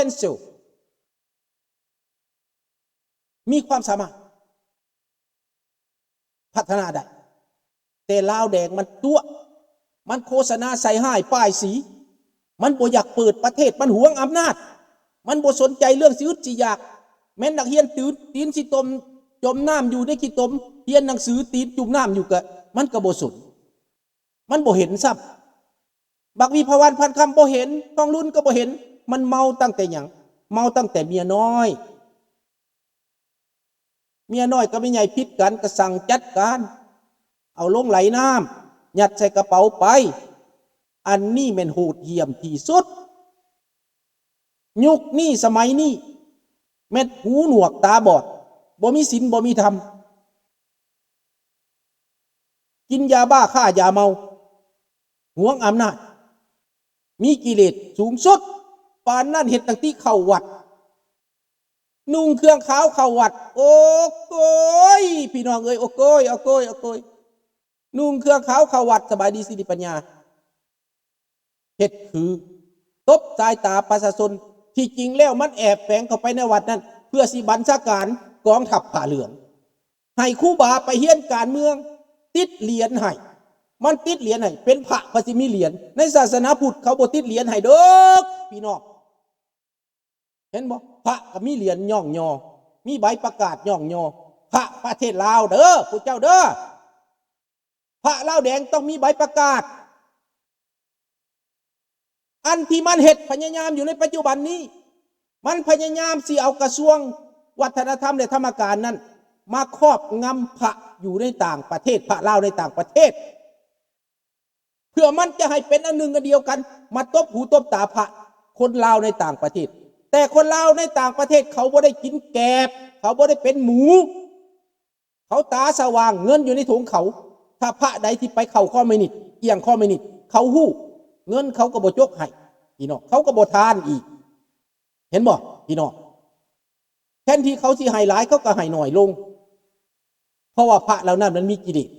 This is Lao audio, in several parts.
potential ມີຄວາມສາມາດ ພັດທະນາໄດ້ ແຕ່ລາວແດງມັນຕົວະ ມັນໂຄສະນາໃສ່ຮ້າຍປ້າຍສີ ມັນບໍ່ຢາກເປີດປະເທດ ມັນຫວງອຳນາດ ມັນບໍ່ສົນໃຈເລື່ອງຊິອຶດຊິຢາກ ແມ່ນນັກຮຽນຕື່ນ ຕີນຊິຕົມ ຈົມນ້ຳຢູ່ໃນຂີ້ຕົມ ຮຽນໜັງສືຕີນຈຸ່ມນ້ຳຢູ່ກະ ມັນກະບໍ່ສົນ ມັນບໍ່ເຫັນຊ້ຳ ບັກວິພາວັນ ພັນຄຳ ບໍ່ເຫັນ ທອງລຸນກໍບໍ່ເຫັນ ມັນເມົາຕັ້ງແຕ່ຫຍັງ? ເມົາຕັ້ງແຕ່ເມຍນ້ອຍ ເມຍນ້ອຍກັບເມຍໃຫຍ່ຜິດກັນ ກໍສັ່ງຈັດການ ເອົາລົງໄຫຼນ້ຳ ຍັດໃສ່ກະເປົາໄປ ອັນນີ້ແມ່ນໂຫດຫ້ຽມທີ່ສຸດ ຍຸກນີ້ສະໄໝນີ້ ແມ່ນຫູໜວກຕາບອດ ບໍ່ມີສິນບໍ່ມີທຳ ກິນຢາບ້າຄ້າຢາເມົາ ຫວງອຳນາດ ມີກິເລດສູງສຸດ ປານນັ້ນເຮັດຈັ່ງຕິເຂົ້າວັດ ນຸ່ງເຄື່ອງຂາວເຂົ້າວັດ ໂອ້ໂກຍ ພີ່ນ້ອງເອີຍ ໂອ້ໂກຍ ໂອ້ໂກຍ ໂອ້ໂກຍ ນຸ່ງເຄື່ອງຂາວເຂົ້າວັດ ສະບາຍດີ ສິລິປັນຍາ ເຮັດຄືຕົບສາຍຕາປະຊາຊົນ ທີ່ຈິງແລ້ວມັນແອບແຝງເຂົ້າໄປໃນວັດນັ້ນ ເພື່ອຊິບັນຊາການກອງທັບຜ້າເຫຼືອງ ໃຫ້ຄູບາໄປຮຽນການເມືອງ ຕິດຫຼຽນໃຫ້ ມັນຕິດຫຼຽນໃຫ້ ເປັນພະພະຊິມີຫຼຽນ ໃນສາສະໜາພຸດເຂົາບໍ່ຕິດຫຼຽນໃຫ້ດອກ ພີ່ນ້ອງ ເຫັນບໍ່? ພະກໍມີຫຼຽນຍ້ອງຍໍ ມີໃບປະກາດຍ້ອງຍໍ ພະປະເທດລາວເດີ ພວກເຈົ້າເດີ ພະລາວແດງຕ້ອງມີໃບປະກາດ ອັນທີ່ມັນເຮັດພະຍາຍາມຢູ່ໃນປັດຈຸບັນນີ້ ມັນພະຍາຍາມຊິເອົາກະຊວງວັດທະນະທຳ ແລະ ທຳມະການນັ້ນ ມາຄອບງຳພະຢູ່ໃນຕ່າງປະເທດ ພະລາວໃນຕ່າງປະເທດ ເພື່ອມັນຈະໃຫ້ເປັນອັນໜຶ່ງອັນດຽວກັນ ມາຕົບຫູຕົບຕາພະຄົນລາວໃນຕ່າງປະເທດ ແຕ່ຄົນລາວໃນຕ່າງປະເທດເຂົາບໍ່ໄດ້ກິນແກບ ເຂົາບໍ່ໄດ້ເປັນໝູ ເຂົາຕາສະຫວ່າງ ເງິນຢູ່ໃນຖົງເຂົາ ຖ້າພະໃດທີ່ໄປເຂົ້າຄອມມິວນິດ ອຽງຄອມມິວນິດ ເຂົາຮູ້ ເງິນເຂົາກໍບໍ່ຈົກໃຫ້ ພີ່ນ້ອງ ເຂົາກໍບໍ່ທານອີກ ເຫັນບໍ່ ພີ່ນ້ອງ? ແທນທີ່ເຂົາຊິໃຫ້ຫຼາຍ ເຂົາກໍໃຫ້ໜ້ອຍລົງ ເພາະວ່າພະເຫຼົ່ານັ້ນມັນມີກິເລດ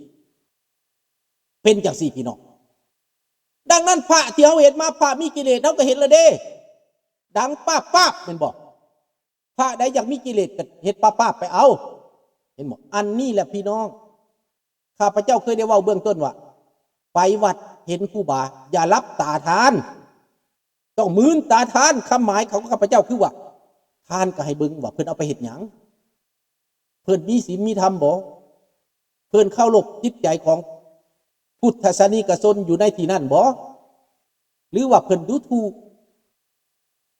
ເປັນຈັ່ງຊີ້ ພີ່ນ້ອງ. ດັ່ງນັ້ນ ພະທີ່ເຮົາເຫັນມາ ພະມີກິເລດ ເຮົາກໍເຫັນແລ້ວເດ້ ດັງປາບໆ ແມ່ນບໍ່? ພະໃດຢາກມີກິເລດກໍເຮັດປາບໆ ໄປເອົາ ເຫັນບໍ່? ອັນນີ້ແຫຼະ ພີ່ນ້ອງ ຂ້າພະເຈົ້າເຄີຍໄດ້ເວົ້າເບື້ອງຕົ້ນວ່າ ໄປວັດເຫັນຄູບາ ຢ່າຫຼັບຕາທ່ານ ຕ້ອງມືນຕາທ່ານ. ຄວາມໝາຍຂອງຂ້າພະເຈົ້າຄືວ່າ ທ່ານກໍໃຫ້ເບິ່ງວ່າເພິ່ນເອົາໄປເຮັດຫຍັງ? ເພິ່ນມີສິນມີທຳບໍ່? ເພິ່ນເຄົາລົບຈິດໃຈຂອງພຸດທະສາສະນິກະຊົນຢູ່ໃນທີ່ນັ້ນບໍ່? ຫຼືວ່າເພິ່ນດູຖູກ?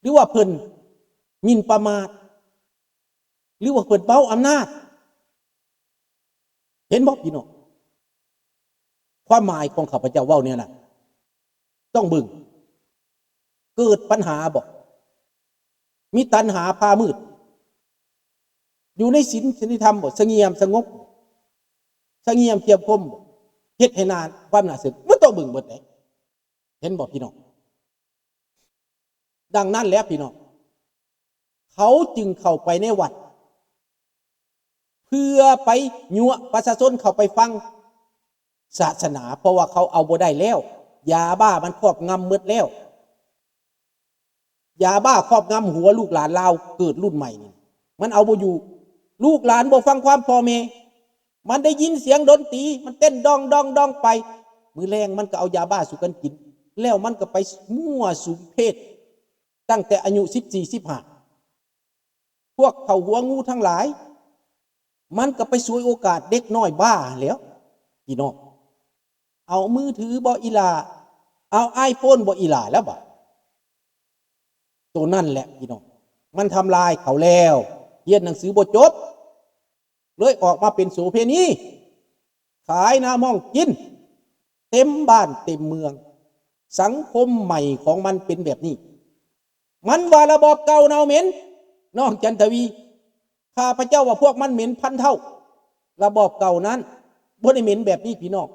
ຫຼືວ່າເພິ່ນໝິ່ນປະໝາດ? ຫຼືວ່າເພິ່ນເມົາອຳນາດ? ເຫັນບໍ່ພີ່ນ້ອງ? ຄວາມໝາຍຂອງຂ້າພະເຈົ້າເວົ້າແນວນັ້ນ ຕ້ອງເບິ່ງ ເກີດປັນຫາບໍ່? ມີຕັນຫາພາມືດ ຢູ່ໃນສິນ ສິນທຳບໍ່? ສະຫງຽມສະຫງົບ ສະຫງຽມຄຽມຄົມ ເຮັດໃຫ້ໜ້າ ຄວາມໜ້າເຊື່ອຖື ມັນຕ້ອງເບິ່ງເບິດເດ້ ເຫັນບໍ່ພີ່ນ້ອງ? ດັ່ງນັ້ນແຫຼະພີ່ນ້ອງ ເຂົາຈຶ່ງເຂົ້າໄປໃນວັດ ເພື່ອໄປຍົວະປະຊາຊົນເຂົ້າໄປຟັງສາສະໜາ ເພາະວ່າເຂົາເອົາບໍ່ໄດ້ແລ້ວ ຢາບ້າມັນຄອບງຳໝົດແລ້ວ ຢາບ້າຄອບງຳຫົວລູກຫຼານລາວເກີດລຸ້ນໃໝ່ນີ້ ມັນເອົາບໍ່ຢູ່ ລູກຫຼານບໍ່ຟັງຄວາມພໍ່ແມ່ ມັນໄດ້ຍິນສຽງດົນຕີ ມັນເຕັ້ນດອງໆໆໄປ ມື້ແລງມັນກໍເອົາຢາບ້າສູ່ກັນກິນ ແລ້ວມັນກໍໄປມົ້ວສຸມເພດ ຕັ້ງແຕ່ອາຍຸສິບສີ່ ສິບຫ້າ ພວກເຖົ້າຫົວງູທັງຫຼາຍ ມັນກໍໄປສວຍໂອກາດເດັກນ້ອຍບ້າຫັ້ນແຫຼ້ວ ພີ່ນ້ອງ ເອົາມືຖືບໍ່ອີ່ຫຼ້າ ເອົາໄອໂຟນບໍ່ອີ່ຫຼ້າແລ້ວບາດ ໂຕນັ້ນແຫຼະພີ່ນ້ອງ ມັນທຳລາຍເຂົາແລ້ວ ຮຽນໜັງສືບໍ່ຈົບ ເລີຍອອກມາເປັນໂສເພນີ ຂາຍນ້ຳຫ້ອງກິນ ເຕັມບ້ານເຕັມເມືອງ ສັງຄົມໃໝ່ຂອງມັນເປັນແບບນີ້ ມັນວ່າລະບອບເກົ່າເນົ່າເໝັນ ນ້ອງຈັນທະວີ ຂ້າພະເຈົ້າວ່າພວກມັນເໝັນພັນເທົ່າ ລະບອບເກົ່ານັ້ນບໍ່ໄດ້ເໝັນແບບນີ້ພີ່ນ້ອງ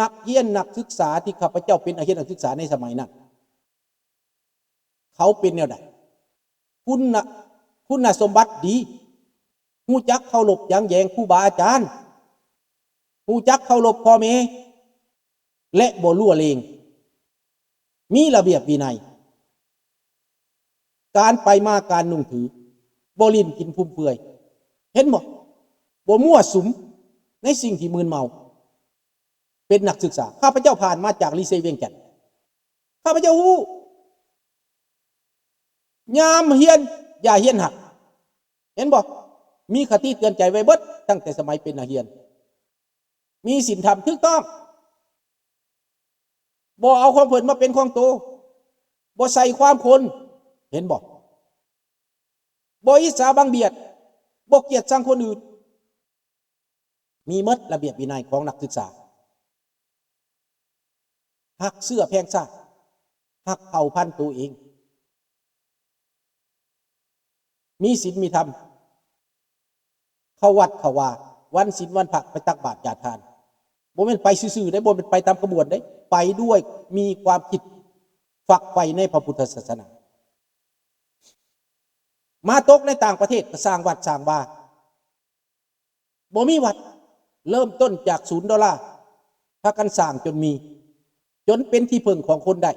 ນັກຮຽນນັກສຶກສາທີ່ຂ້າພະເຈົ້າເປັນນັກຮຽນນັກສຶກສາໃນສະໄໝນັ້ນ ເຂົາເປັນແນວໃດ? ຄຸນນະ ຄຸນນະສົມບັດດີ ຮູ້ຈັກເຄົາລົບຫຍັງແຍງຄູບາອາຈານ ຮູ້ຈັກເຄົາລົບພໍ່ແມ່ ແລະ ບໍ່ລົວເລງ ມີລະບຽບວິໄນ. ການໄປມາ ການນຸ່ງຖື ບໍ່ຫຼິ້ນກິນຟຸມເຟືອຍ ເຫັນບໍ່? ບໍ່ມົ້ວສຸມໃນສິ່ງທີ່ມຶນເມົາ. ເປັນນັກສຶກສາ ຂ້າພະເຈົ້າຜ່ານມາຈາກລີເຊວຽງຈັນ ຂ້າພະເຈົ້າຮູ້ ຍາມຮຽນຢ່າຮຽນຫັກ ເຫັນບໍ່? ມີຄະຕິເຕືອນໃຈໄວ້ເບິດ ຕັ້ງແຕ່ສະໄໝເປັນນັກຮຽນ ມີສິນທຳຖືກຕ້ອງ ບໍ່ເອົາຂອງເພິ່ນມາເປັນຂອງໂຕ ບໍ່ໃສ່ຄວາມຄົນ ເຫັນບໍ່? ບໍ່ອິດສາບັງບຽດ ບໍ່ກຽດຊັງຄົນອື່ນ ມີໝົດລະບຽບວິໄນຂອງນັກສຶກສາ ຮັກເຊື້ອແພງຊາດ ຮັກເຜົ່າພັນໂຕເອງ ມີສິນມີທຳ ເຂົ້າວັດເຂົ້າວາ ວັນສິນວັນພະໄປຕັກບາດຢາດທານ ບໍ່ແມ່ນໄປຊື່ໆເດ້ ບໍ່ແມ່ນໄປຕາມຂະບວນເດ້ ໄປດ້ວຍມີຄວາມຄິດຝັກໃຝ່ໃນພະພຸດທະສາສະໜາ. ມາຕົກໃນຕ່າງປະເທດກໍສ້າງວັດສ້າງວາ ບໍ່ມີວັດ ເລີ່ມຕົ້ນຈາກສູນໂດລາ ພາກັນສ້າງຈົນມີ ຈົນເປັນທີ່ເພິ່ງຂອງຄົນໄດ້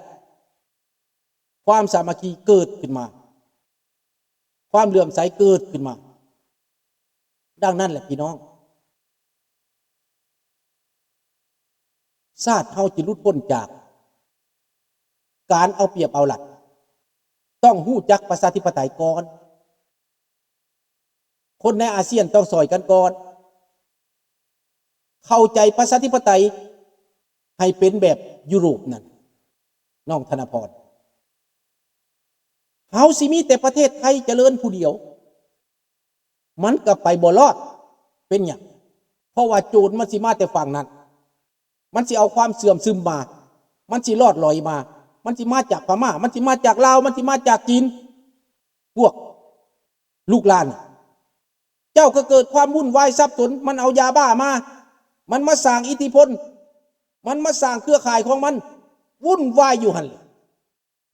ຄວາມສາມັກຄີເກີດຂຶ້ນມາ ຄວາມເຫຼື້ອມໃສເກີດຂຶ້ນມາ. ດັ່ງນັ້ນແຫຼະພີ່ນ້ອງ ຊາດເຮົາຈະຫຼຸດພົ້ນຈາກການເອົາປຽບເອົາລັດ ຕ້ອງຮູ້ຈັກປະຊາທິປະໄຕກ່ອນ ຄົນໃນອາຊຽນຕ້ອງຊ່ອຍກັນກ່ອນ ເຂົ້າໃຈປະຊາທິປະໄຕໃຫ້ເປັນແບບຢູໂຣບນັ້ນ ນ້ອງທະນະພອນ ເຮົາຊິມີແຕ່ປະເທດໄທຈະເລີນຜູ້ດຽວ ມັນກໍໄປບໍ່ລອດ ເປັນຫຍັງ? ເພາະວ່າໂຈນມັນຊິມາແຕ່ຝັ່ງນັ້ນ ມັນຊິເອົາຄວາມເສື່ອມຊຶມມາ ມັນຊິລອດຫຼອຍມາ ມັນຊິມາຈາກພະມ້າ ມັນຊິມາຈາກລາວ ມັນຊິມາຈາກຈີນ ພວກລູກຫຼານ ເຈົ້າກໍເກີດຄວາມວຸ້ນວາຍສັບສົນ ມັນເອົາຢາບ້າມາ ມັນມາສ້າງອິດທິພົນ ມັນມາສ້າງເຄືອຂ່າຍຂອງມັນ ວຸ້ນວາຍຢູ່ຫັ້ນແຫຼະ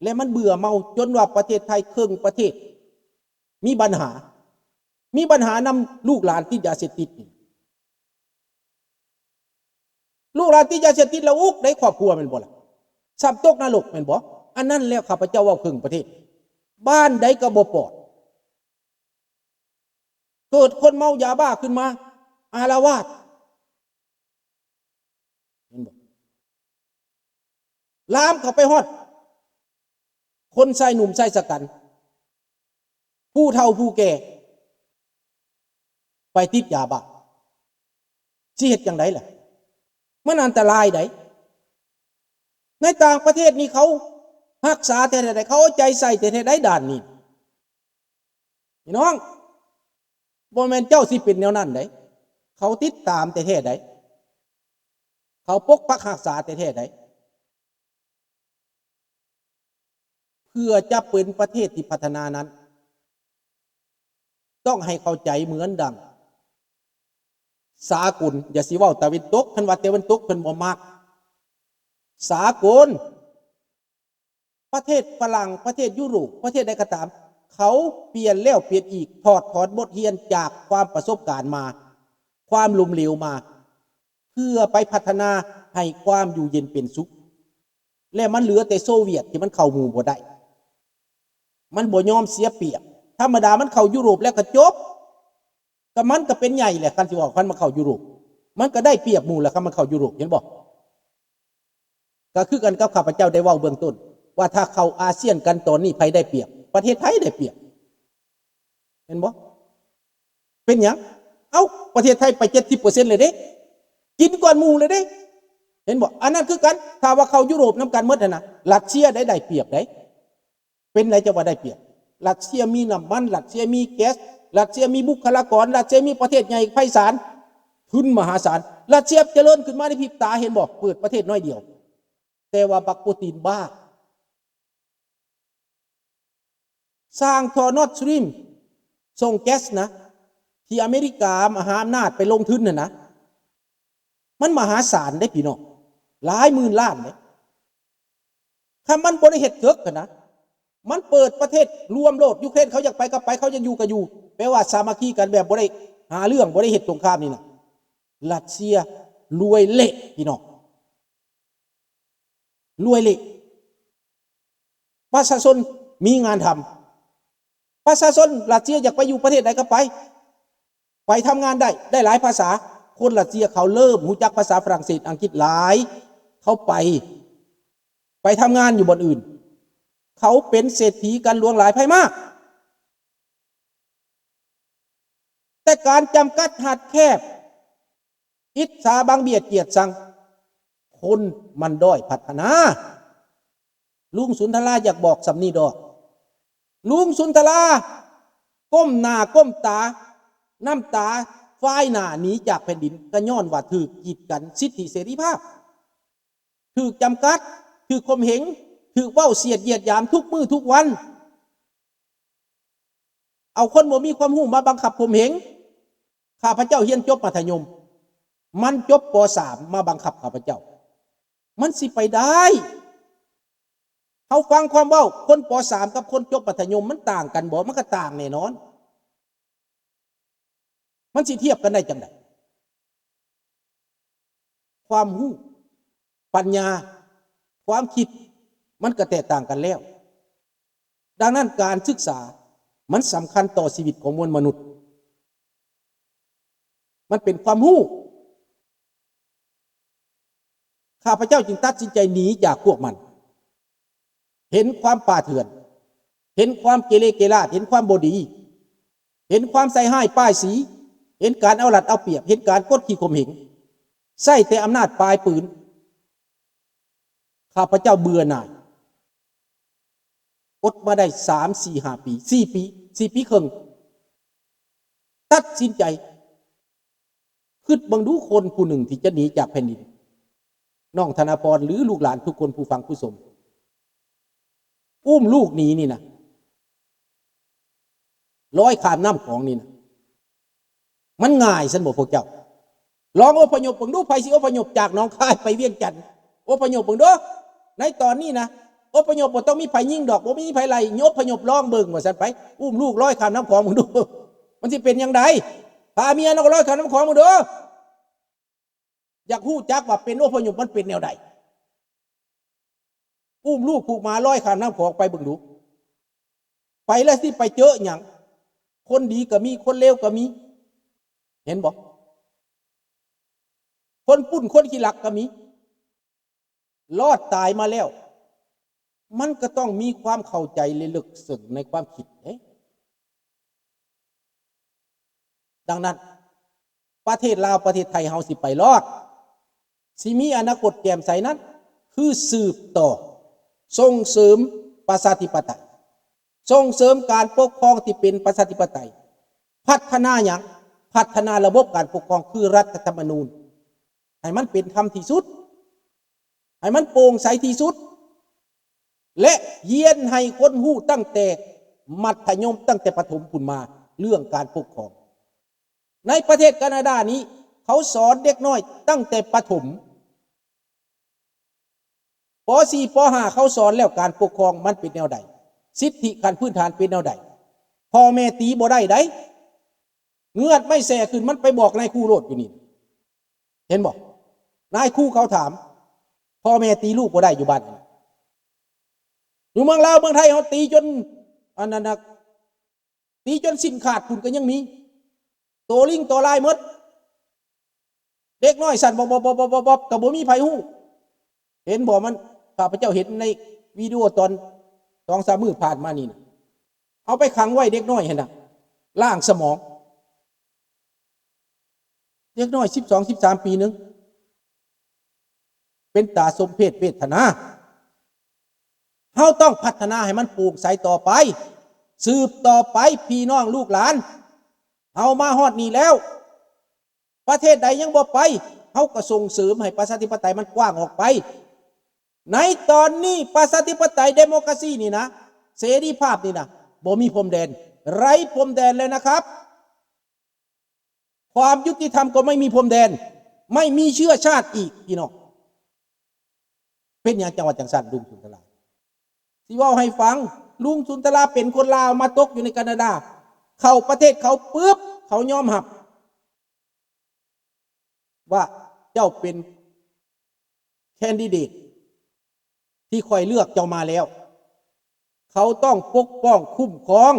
ແລະ ມັນເບື່ອເມົາຈົນວ່າປະເທດໄທເຄິ່ງປະເທດມີບັນຫາ ມີບັນຫານຳລູກຫຼານຕິດຢາເສບຕິດນີ້ ລູກຫຼານຕິດຢາເສບຕິດລະອຸກໃນຄອບຄົວແມ່ນບໍ່ລະ? ຊ້ຳຕົກນະລົກແມ່ນບໍ່? ອັນນັ້ນແຫຼະ ຂ້າພະເຈົ້າເວົ້າເຄິ່ງປະເທດ ບ້ານໃດກໍບໍ່ປອດ ເກີດຄົນເມົາຢາບ້າຂຶ້ນມາອາລະວາດ ເຫັນບໍ່? ລາມເຂົ້າໄປຮອດຄົນຊາຍໜຸ່ມຊາຍຊະກັນ ຜູ້ເຖົ້າຜູ້ແກ່ ໄປຕິດຢາບ້າ ຊິເຮັດຈັ່ງໃດລະ? ມັນອັນຕະລາຍໃດ໋ ໃນຕ່າງປະເທດນີ້ເຂົາຮັກສາແທ້ໆໃດ໋ ເຂົາເອົາໃຈໃສ່ແທ້ໆໃດ໋ ດ້ານນີ້ ພີ່ນ້ອງ ບໍ່ແມ່ນເຈົ້າຊິເປັນແນວນັ້ນໃດ໋ ເຂົາຕິດຕາມແທ້ໆໃດ໋ ເຂົາປົກປັກຮັກສາແທ້ໆໃດ໋ ເພື່ອຈະເປັນປະເທດທີ່ພັດທະນານັ້ນ ຕ້ອງໃຫ້ເຂົ້າໃຈເໝືອນດັ່ງສາກົນ ຢ່າຊິເວົ້າຕາເວັນຕົກ ຄັນວ່າຕາເວັນຕົກເພິ່ນບໍ່ມັກ ສາກົນ ປະເທດຝຣັ່ງ ປະເທດຢູໂຣບ ປະເທດໃດກໍຕາມ ເຂົາປ່ຽນແລ້ວປ່ຽນອີກ ຖອດຖອນບົດຮຽນຈາກຄວາມປະສົບການມາ ຄວາມລົ້ມເຫຼວມາ ເພື່ອໄປພັດທະນາໃຫ້ຄວາມຢູ່ເຢັນເປັນສຸກ ແລະ ມັນເຫຼືອແຕ່ໂຊວຽດທີ່ມັນເຂົ້າໝູ່ບໍ່ໄດ້ ມັນບໍ່ຍອມເສຍປຽບ ທຳມະດາມັນເຂົ້າຢູໂຣບແລ້ວກໍຈົບ ກໍມັນກໍເປັນໃຫຍ່ແຫຼະ ຄັນຊິເວົ້າ ຄັນມັນເຂົ້າຢູໂຣບ ມັນກໍໄດ້ປຽບໝູ່ແຫຼະ ຄັນມັນເຂົ້າຢູໂຣບ ເຫັນບໍ່? ກໍຄືກັນກັບຂ້າພະເຈົ້າໄດ້ເວົ້າເບື້ອງຕົ້ນ ວ່າຖ້າເຂົ້າອາຊຽນກັນຕອນນີ້ ໃຜໄດ້ປຽບ? ປະເທດໄທໄດ້ປຽບ ເຫັນບໍ່? ເປັນຫຍັງ? ເອົ້າ ປະເທດໄທໄປເຈັດສິບເປີເຊັນເລີຍເດ້ ກິນກ່ອນໝູ່ເລີຍເດ້ ເຫັນບໍ່? ອັນນັ້ນຄືກັນ ຖ້າວ່າເຂົ້າຢູໂຣບນຳກັນໝົດຫັ້ນນະ ຣັດເຊຍໄດ້ ໄດ້ປຽບໃດ ເປັນໃດຈະວ່າໄດ້ປຽບ? ຣັດເຊຍມີນ້ຳມັນ, ຣັດເຊຍມີແກັສ, ຣັດເຊຍມີບຸກຄະລາກອນ, ຣັດເຊຍມີປະເທດໃຫຍ່ໄພສານ, ທຶນມະຫາສານ. ຣັດເຊຍຈະເລີນຂຶ້ນມາໃນພິບຕາ, ເຫັນບໍ່? ເປີດປະເທດໜ້ອຍດຽວ. ແຕ່ວ່າບັກປູຕິນບ້າ. ສ້າງທໍ່ Nord Stream ສົ່ງແກັສນະ, ທີ່ອາເມລິກາມະຫາອຳນາດໄປລົງທຶນຫັ້ນນະ. ມັນມະຫາສານເດ້ພີ່ນ້ອງ, ຫຼາຍໝື່ນລ້ານເດ້. ຄັນມັນບໍ່ໄດ້ເຮັດເຖິກຫັ້ນນະ, ມັນເປີດປະເທດລວມໂລດ, ຢູເຄຣນເຂົາຢາກໄປກໍໄປ, ເຂົາຢາກຢູ່ກໍຢູ່, ແປວ່າສາມັກຄີກັນແບບບໍ່ໄດ້ຫາເລື່ອງ, ບໍ່ໄດ້ເຮັດສົງຄາມນີ້ນະ, ຣັດເຊຍລວຍເລະພີ່ນ້ອງ. ລວຍເລະ. ປະຊາຊົນມີງານທຳ, ປະຊາຊົນຣັດເຊຍຢາກໄປຢູ່ປະເທດໃດກໍໄປ ໄປທຳງານໄດ້ ໄດ້ຫຼາຍພາສາ. ຄົນຣັດເຊຍເຂົາເລີ່ມຮູ້ຈັກພາສາຝຣັ່ງເສດ ອັງກິດຫຼາຍ ເຂົາໄປ ໄປທຳງານຢູ່ບ່ອນອື່ນ ເຂົາເປັນເສດຖີກັນຫຼວງຫຼາຍໄພມາກ. ແຕ່ການຈຳກັດຮັດແຄບ ອິດສາບັງບຽດກຽດຊັງ ຄົນມັນດ້ອຍພັດທະນາ. ລຸງສຸນທະລາຢາກບອກສ່ຳນີ້ດອກ. ລຸງສຸນທະລາກົ້ມໜ້າກົ້ມຕາ ນ້ຳຕາຟາຍໜ້າໜີຈາກແຜ່ນດິນ ກໍຍ້ອນວ່າຖືກກີດກັນສິດທິເສລີພາບ ຖືກຈຳກັດ ຖືກຂົ່ມເຫງ ຖືກເວົ້າສຽດຢຽດຫຍາມທຸກມື້ທຸກວັນ. ເອົາຄົນບໍ່ມີຄວາມຮູ້ມາບັງຄັບຂົ່ມເຫງ. ຂ້າພະເຈົ້າຮຽນຈົບມັດທະຍົມ ມັນຈົບ ປໍສາມ ມາບັງຄັບຂ້າພະເຈົ້າ ມັນຊິໄປໄດ້? ເຮົາຟັງຄວາມເວົ້າ ຄົນ ປໍສາມ ກັບຄົນຈົບມັດທະຍົມ ມັນຕ່າງກັນບໍ່? ມັນກໍຕ່າງແນ່ນອນ. ມັນຊິທຽບກັນໄດ້ຈັ່ງໃດ? ຄວາມຮູ້ ປັນຍາ ຄວາມຄິດ ມັນກໍແຕກຕ່າງກັນແລ້ວ. ດັ່ງນັ້ນ ການສຶກສາມັນສຳຄັນຕໍ່ຊີວິດຂອງມວນມະນຸດ. ມັນເປັນຄວາມຮູ້. ຂ້າພະເຈົ້າຈຶ່ງຕັດສິນໃຈໜີຈາກພວກມັນ. ເຫັນຄວາມປ່າເຖື່ອນ, ເຫັນຄວາມເກເລເກລາດ, ເຫັນຄວາມບໍ່ດີ, ເຫັນຄວາມໃສ່ຮ້າຍປ້າຍສີ, ເຫັນການເອົາລັດເອົາປຽບ, ເຫັນການກົດຂີ່ຂົ່ມເຫງ, ໃຊ້ແຕ່ອຳນາດປາຍປືນ. ຂ້າພະເຈົ້າເບື່ອໜ່າຍ. ອົດມາໄດ້ສາມ ສີ່ ຫ້າປີ, ສີ່ປີ, ສີ່ປີເຄິ່ງ. ຕັດສິນໃຈ. ຄິດເບິ່ງດູ ຄົນຜູ້ໜຶ່ງທີ່ຈະໜີຈາກແຜ່ນດິນ, ນ້ອງທະນາພອນ ຫຼື ລູກຫຼານທຸກຄົນ ຜູ້ຟັງຜູ້ຊົມ, ອຸ້ມລູກໜີນີ້ນະ, ລອຍຂ້າມນ້ຳຂອງນີ້ນະ, ມັນງ່າຍຊັ້ນບໍ່ພວກເຈົ້າ? ລອງອົບພະຍົບເບິ່ງດູ, ໃຜຊິອົບພະຍົບຈາກໜອງຄາຍໄປວຽງຈັນ? ອົບພະຍົບເບິ່ງດູ. ໃນຕອນນີ້ນະ, ອົບພະຍົບບໍ່ຕ້ອງມີໃຜຍິງດອກ, ບໍ່ມີໃຜໄລ່, ອົບພະຍົບລອງເບິ່ງວ່າຊັ້ນໄປ. ອຸ້ມລູກລອຍຂ້າມນ້ຳຂອງເບິ່ງດູ, ມັນຊິເປັນຫຍັງໃດ? ພາເມຍນຳກໍລອຍຂ້າມນ້ຳຂອງເບິ່ງດູ. ຢາກຮູ້ຈັກວ່າເປັນອົບພະຍົບມັນເປັນແນວໃດ? ອຸ້ມລູກຜູກໝາລອຍຂ້າມນ້ຳຂອງໄປເບິ່ງດູ. ໄປແລ້ວຊິໄປເຈີຫຍັງ? ຄົນດີກໍມີ, ຄົນເລວກໍມີ. ເຫັນບໍ່? ຄົນປຸ້ນ, ຄົນຂີ້ລັກກໍມີ. ລອດຕາຍມາແລ້ວ, ມັນກໍຕ້ອງມີຄວາມເຂົ້າໃຈ ແລະ ເລິກເຊິ່ງໃນຄວາມຄິດເດ້. ດັ່ງນັ້ນ, ປະເທດລາວ ປະເທດໄທເຮົາຊິໄປລອດ, ຊິມີອະນາຄົດແຈ່ມໃສນັ້ນ ຄືສືບຕໍ່ ສົ່ງເສີມປະຊາທິປະໄຕ, ສົ່ງເສີມການປົກຄອງທີ່ເປັນປະຊາທິປະໄຕ. ພັດທະນາຫຍັງ? ພັດທະນາລະບົບການປົກຄອງ ຄືລັດຖະທຳມະນູນ ໃຫ້ມັນເປັນທຳທີ່ສຸດ, ໃຫ້ມັນໂປ່ງໃສທີ່ສຸດ ແລະ ຮຽນໃຫ້ຄົນຮູ້ຕັ້ງແຕ່ມັດທະຍົມ, ຕັ້ງແຕ່ປະຖົມພຸ້ນມາ ເລື່ອງການປົກຄອງ. ໃນປະເທດການາດານີ້ ເຂົາສອນເດັກນ້ອຍຕັ້ງແຕ່ປະຖົມ, ປໍສີ່ ປໍຫ້າ ເຂົາສອນແລ້ວ ການປົກຄອງມັນເປັນແນວໃດ, ສິດທິຂັ້ນພື້ນຖານເປັນແນວໃດ. ພໍ່ແມ່ຕີບໍ່ໄດ້ໃດ, ເງືອດໄມ້ແສ່ຂຶ້ນ ມັນໄປບອກນາຍຄູໂລດຢູ່ນີ້. ເຫັນບໍ່? ນາຍຄູເຂົາຖາມ, ພໍ່ແມ່ຕີລູກບໍ່ໄດ້ຢູ່ບ້ານນີ້. ຢູ່ເມືອງລາວເມືອງໄທ ເຮົາຕີຈົນ ອັນນັ້ນນະ, ຕີຈົນສິ້ນຂາດພຸ້ນກໍຍັງມີ, ໂຕລິງໂຕລາຍໝົດ. ເດັກນ້ອຍສັ່ນບອບໆໆໆ ກໍບໍ່ມີໃຜຮູ້. ເຫັນບໍ່? ມັນ ຂ້າພະເຈົ້າເຫັນໃນວິດີໂອຕອນສອງສາມມື້ຜ່ານມານີ້ນະ, ເອົາໄປຂັງໄວ້ເດັກນ້ອຍຫັ້ນນະ, ລ້າງສະໝອງ. ເດັກນ້ອຍສິບສອງ ສິບສາມປີໜຶ່ງ ເປັນຕາສົມເພດເວທະນາ. ເຮົາຕ້ອງພັດທະນາໃຫ້ມັນໂປ່ງໃສຕໍ່ໄປ, ສືບຕໍ່ໄປ ພີ່ນ້ອງລູກຫຼານ. ເຮົາມາຮອດນີ້ແລ້ວ, ປະເທດໃດຍັງບໍ່ໄປ, ເຮົາກໍສົ່ງເສີມໃຫ້ປະຊາທິປະໄຕມັນກວ້າງອອກໄປ. ໃນຕອນນີ້ປະຊາທິປະໄຕ ເດໂມຄຣາຊີນີ້ນະ, ເສລີພາບນີ້ນະ, ບໍ່ມີພົມແດນ, ໄຮ້ພົມແດນແລ້ວນະຄັບ. ຄວາມຍຸຕິທຳກໍໄມ່ມີພົມແດນ, ໄມ່ມີເຊື້ອຊາດອີກ ພີ່ນ້ອງ. ເປັນຫຍັງຈັ່ງວ່າຈັ່ງຊັ້ນ ລຸງສຸນທະລາ? ຊິເວົ້າໃຫ້ຟັງ, ລຸງສຸນທະລາເປັນຄົນລາວ ມາຕົກຢູ່ໃນການາດາ, ເຂົ້າປະເທດເຂົາປຶບ ເຂົາຍອມຮັບວ່າເຈົ້າເປັນ ແຄນດິເດດທີ່ຂ້ອຍເລືອກເຈົ້າມາແລ້ວ, ເຂົາຕ້ອງປົກປ້ອງຄຸ້ມຄອງ